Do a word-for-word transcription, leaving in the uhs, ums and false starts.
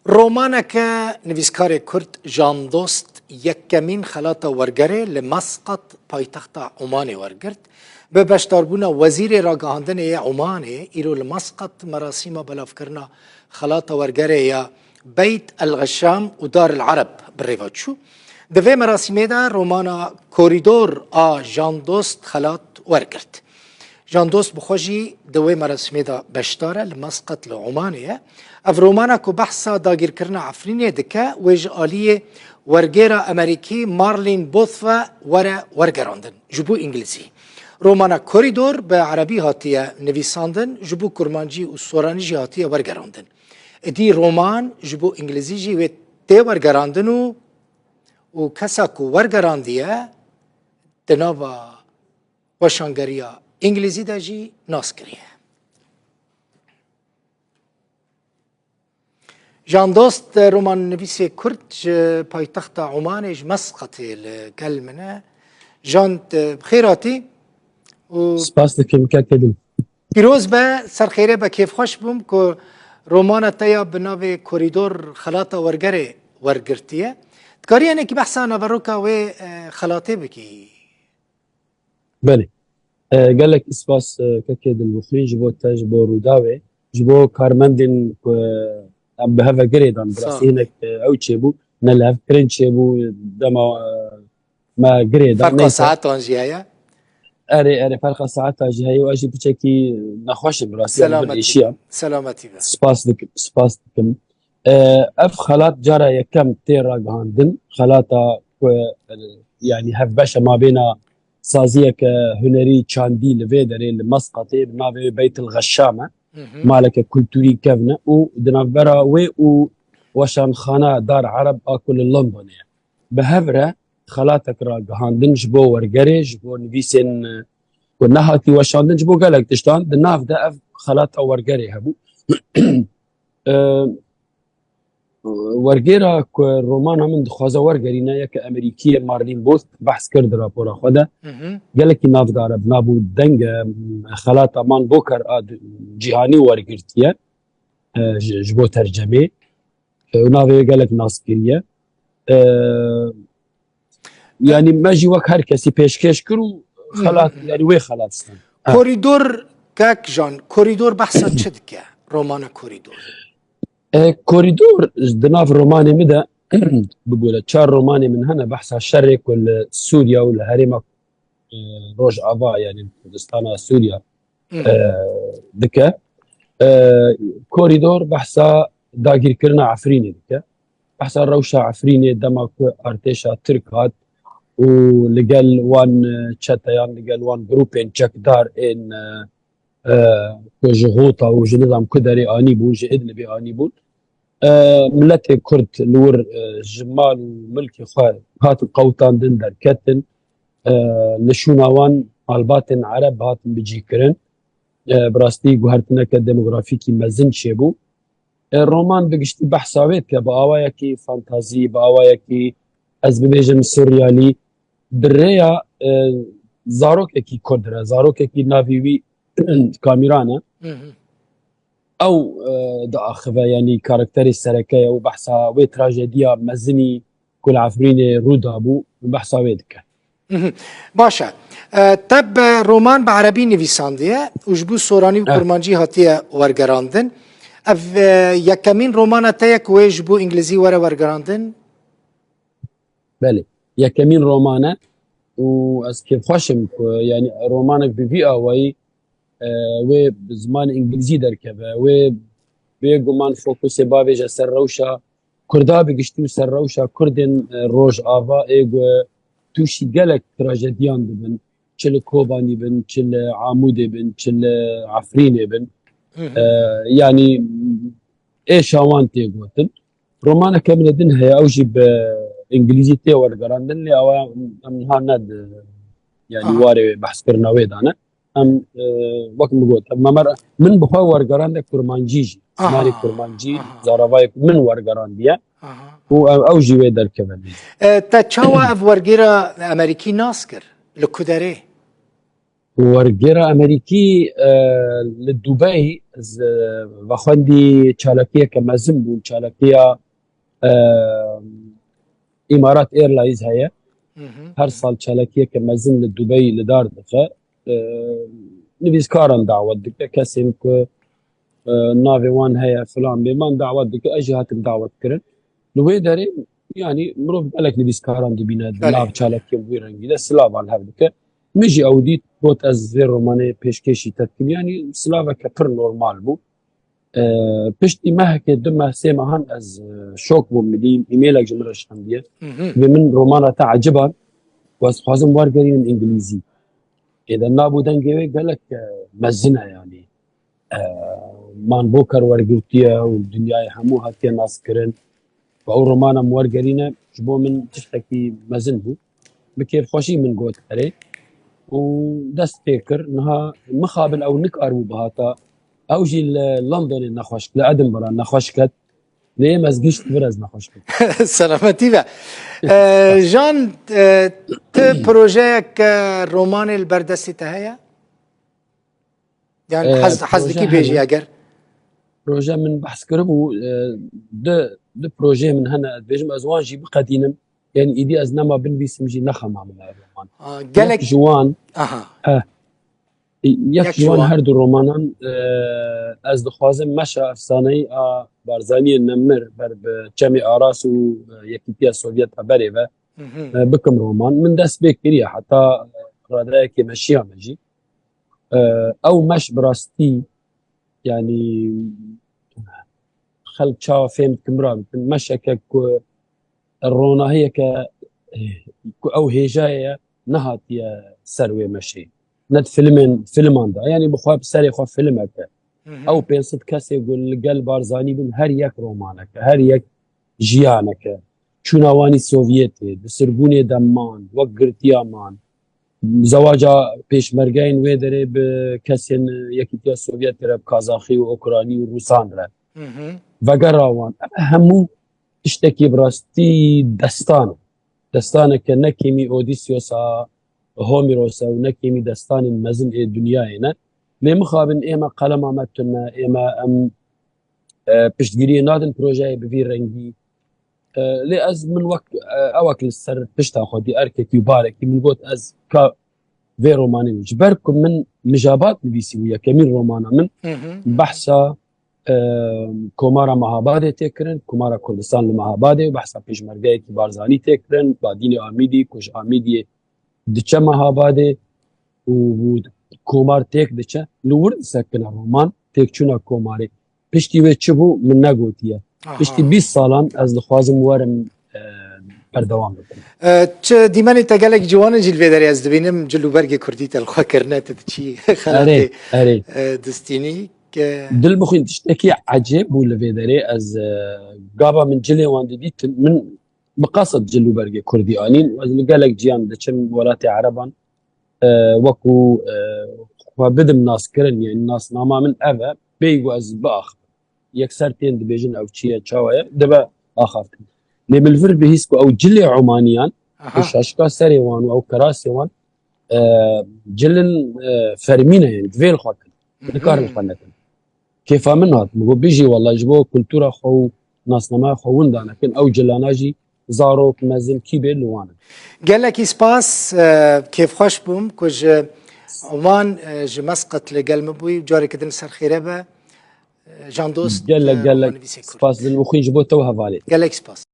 Romaneke nivîskarê Kurd Jandost yekemîn xelata wergerê li Mesqat, paytexta Omanê wergirt. Bi beşdarbûna Wezîrê Ragihandinê yê Omanê îro li Mesqat merasîma belavkirina xelata wergerê ya Beyt el Xeşam û Dar el Ereb bi rê ve çû. Di vê merasîmê de romana Korîdor a Jandost xelat wergirt. Jandost bi xwe jî di wê merasîmê de beşdar e, li Mesqet li Omanê ye. Ev romana ku behsa dagîrkirina Efrînê dike, wê ji aliyê wergêra Amerîkî Marlin Booth ve were wergerandin, ji bo Îngilizî. Romana Korîdor bi erebî hatiye nivîsandin, ji bo kurmancî û soranî jî hatiye wergerandin. Êdî roman ji bo Îngilizî jî wê tê wergerandin û, û kesa ku wergerandiye di nava weşangeriya Îngilîzî de jî nas kiriye. Jandost, romannivîsê Kurd ji paytexta Omanê, ji Mesqetê li gel min e. Jan, tu bi xêr hatî û Spas dikim, kekê din. Pîroz be, ser xêrê be, kêfxweş bûm ku romana te ya bi navê Korîdor xelata wergerê wergirtiye. Dikarî hinekî behsa naveroka wê, e, xelatê bikî? Belê. E, gelek spas, e, kekê Dilbixwîn, ji bo te, ji bo Rûdawê, ji bo karmendên ku em bi heve girê dan. Bi Sağ rastî ol. Hinek, e, ew çêbû, ne li hev kirin çêbû, dema, e, me girê dan. Ferqa Neyse. Saetan jî heye? Erê, erê, ferqa saeta jî heye û ez jî piçekî nexweş im, bi rastî, yanî bir Selametî êşiya. Be. Selametî be. Spas dikim, spas dikim. E, ev xelat cara yekem tê ragihandin. Xelata ku, e, yanî hevbeş e mabêna saziyeke hunerî çandî li vê derê, li Mesqatê, bi navê wê Beyt el Xeşşam e. Hı hı. Maleke kulturî kevn e û di navbera wê û weşanxana Dar Ereb a ku li Londonê ye. Bi hev re xelatek ragihandin ji bo wergerê, ji bo nivîsên, e, ku nehatî weşandin, ji bo gelek tiştan. Di nav de ev xelata wergerê hebû. E, Wergêra ku romana min dixwaze wergerîne, yeke Amerîkî ye, Marlin Booth behs kir di rapora xwe de. Hı hı. Gelekî navdar e, bi nav û deng e, xelata Man Booker a di-, cîhanî wergirtiye, e, ji, ji bo tercemê. E, navê wê gelek nas kiriye. E, yanî me jî wek her kesî pêşkêş kir û Hı hı. Xelat, yanî wê xelat stand. Ha. Korîdor, kek Jan, Korîdor behsa çi dike? Romana Korîdor. E, Korîdor di nav romanê min de, bibûre, çar romanê min hene, behsa şerê ku li Sûriya û li herêma, e, Rojava, yanî Kurdistana Sûriya, Hı. e, dike. E, Korîdor behsa dagîrkirina Efrînê dike. Behsa rewşa Efrînê dema ku artêşa Tirk hat û li gel wan, e, çeteyan, li gel wan grûpên çekdar ên, e, e, ku ji Xûta û ji nizam ku derê anî bûn, ji Idlibê anî bûn. E, miletê Kurd li wir, e, ji mal û milkê xwe hatin qewtandin, derketin. E, li şûna wan malbatên Ereb hatin bicîkirin. E, bi rastî guhertineke demografîkî mezin çêbû. E, roman bi giştî behsa wê dike, bi awayekî fantazî, bi awayekî, ez bibêjim, suryalî, bi rêya, e, zarokekî Kurd re, zarokekî navî wî Kamîran e. Hı hı. Ew, e, diaxive, yanî karakterê sereke ye û behsa wê trajediya mezinî ku li Efrînê rû dabû, behsa wê dike. Mhm. Baş e. E, te bi roman bi erebî nivîsandiye û ji bo soranî û Evet. kurmancî hatiye wergerandin. Ev, e, yekemîn romana te ye ku wê ji bo îngilîzî were wergerandin? Belê. Yekemîn roman e û ez kêfxweş im ku, yanî, romanek bi vî awayî, e, wê bi zimanê îngilîzî derkeve, wê bêguman fokusê bavêje ser rewşa Kurda bi giştî û ser rewşa Kurdên, e, Rojava ê ku tûşî gelek trajediyan dibin, çi li Kobanî bin, çi li Amûdê bin, çi li Efrînê bin. Hı hı. E, yanî êşa wan tê gotin. Romaneke min din heye, ew jî bi îngilîzî tê wergerandin, lê ew em niha ne di, yanî Aha. warê wê behskirina wê de ne. Em, e, wek min got, em, me mer-, min bi xwe wergerande kurmancî jî. Aha, Zimanê kurmancî, aha. zaravayek min wergerandiye. Aha. Û ew, ew jî wê derkeve. E, te çawa ev wergêra Amerîkî nas kir? Li ku derê? Wergêra Amerîkî, e, li Dubey, ez, e, vexwendî çalakiyeke mezin bû, çalakiya, e, Îmarat Airlines heye. Hı hı. Her sal çalakiyeke mezin li Dubey li dar dixe. E, nivîskaran dawet dike, kesên ku, e, navê wan heye, filan bêman dawet dike, ez jî hatim dawet kirin. Li wê derê, yanî mirov gelek nivîskaran dibîne di Belê. nav çalakiyên wî rengî de, silavan hev dike. Min jî ew dît, got, ez vê romanê pêşkêşî te dikim. Yanî silaveke pir normal bû. E, piştî mehekê, du meh, sê mehan ez, e, şok bûm, min dî, e-mailek ji min re şandiye. Hı hı. Vê min romana te eciban, û ez dixwazim wergerînim îngilîzî. Êde nab û dengê wê gelek, e, mezin e yanî. E, Man Booker wergirtiye û dinyayê hemû hatiye naskirin. Ve ew romana min wergerîne, ji bo min tiştekî mezin bû. Bi kêfxweşî min got erê û dest pê kir. Niha mixabin ew nikaribû bihata. Ew jî li Londonê nexweş, li Edinburgh nexweş ket. Lê êm ez gişt vir ez nexweş ket. Selametî be. E, Jan, e, ti projeyek, e, romanê li ber destê te heye? Yani E, hez, hez proje dikî bêjî hene. Eger? Proje min behs kiribû, e, du, du projeyê min hene, ez dibêjim ez wan jî biqedînim. Yani îdî ez nema binivîsim jî nexema min e roman. Ha, Yek gelek ji wan, Aha. He. Yek Yek ji ji wan wan. her du romanan, e, ez dixwazim meşa efsaneyî a Barzaniyê Nemir ber bi Çemê Aras û, e, Yekîtiya Sovyet a berê ve, Hı hı. e, bikim roman. Min dest pê kiriye, heta radeyekê meşiya me jî. E, ew meş bi rastî, yanî xelk çawa fêm dikin, bira bikin. Meşeke ku ronahiyeke, eh, ku ew hêjayê ye, nehatiye ser wê meşê. Ne di filmên, filman de. Yanî bi xwe, bi serê xwe filmeke. Hı hı. Ew pênc sed kesê ku li gel Barzanî bin, her yek romaneke, her yek jiyaneke. Çûna wanî Sovyetê, di sirgûnê de man, wek girtiya man. Zewaca pêşmergeyên wê derê bi kesên Yekîtiya Sovyetê re, bi Kazaxî û Ûkranî û Rûsan re. Hı hı. Vegera wan. Ev hemû tiştekî bi rastî destan e. Destaneke ne kêmî Odysseus a Homeros e û ne kêmî destanên mezin ê dinyayê ne. Lê mixabin ême qelema me tune, ême em, e, piştgiriyê nadin projeyê bi vî rengî. E, lê ez min wek, e, ewek li ser pişta xwe dî erkekî û barekî min got ez ka vê romanê min. Ji ber ku min mijabat nivîsî bû, yekemîn romana min, Hı hı. behsa, e, Komara Mehabadê tê kirin, Komara Kurdistan li Mehabadê û behsa pêşmergeyekî Barzanî tê kirin, Badînê Amîdî, ku ji Amîdiyê diçe Mehabadê û, û komar têk diçe. Li wir disekine roman, têkçûna komarê. Piştî wê çi bû, min negotiye. Aha. Piştî bîst salan ez dixwazim werim, e, berdewam bikim. E, çi dîmenê te gelek ciwan in jî li vê derê ez dibînim, cil û bergê kurdî te li xwe kirine, tu diçî xelatê, Erê, erê. e, distînî ke Dil bixwîn tiştekî ecêb bû li vê derê. Ez, e, gava min cilê wan didît, min bi qased cil û bergê kurdî anîn. Ez li gelek ciyan diçim welatê ereban, e, wekû, e, xwe bidim naskirin, yani nasnama min ev e, bêyî ku ez biaxivim. Yekser tên dibêjin ew çi ye, çawa ye, dibe axaftin. Lê min li vir bihîst ku ew cilê Omaniyan, Aha. ku şaşka serê wan û ew kerasê wan, e, cilin, e, fermî ne, yani divê li xwe kin. Hı hı. Nikarin xwe nekin. Kêfa min hat. Min got, bijî wela ji bo kultura xwe û nasnameya xwe winda nekin. Ew cilana jî zarok, mezin, kî bê li wan in. Gelekî spas, e, kêfxweş bûm ku ji Oman, e, ji Mesqet li gel min bûyî. Careke din ser xêre be. E, Jan Dost, Gelek, e, gelek romanivîsê kurd. Spas dilnixwîn ji bo te û hevalê. Gelek spas.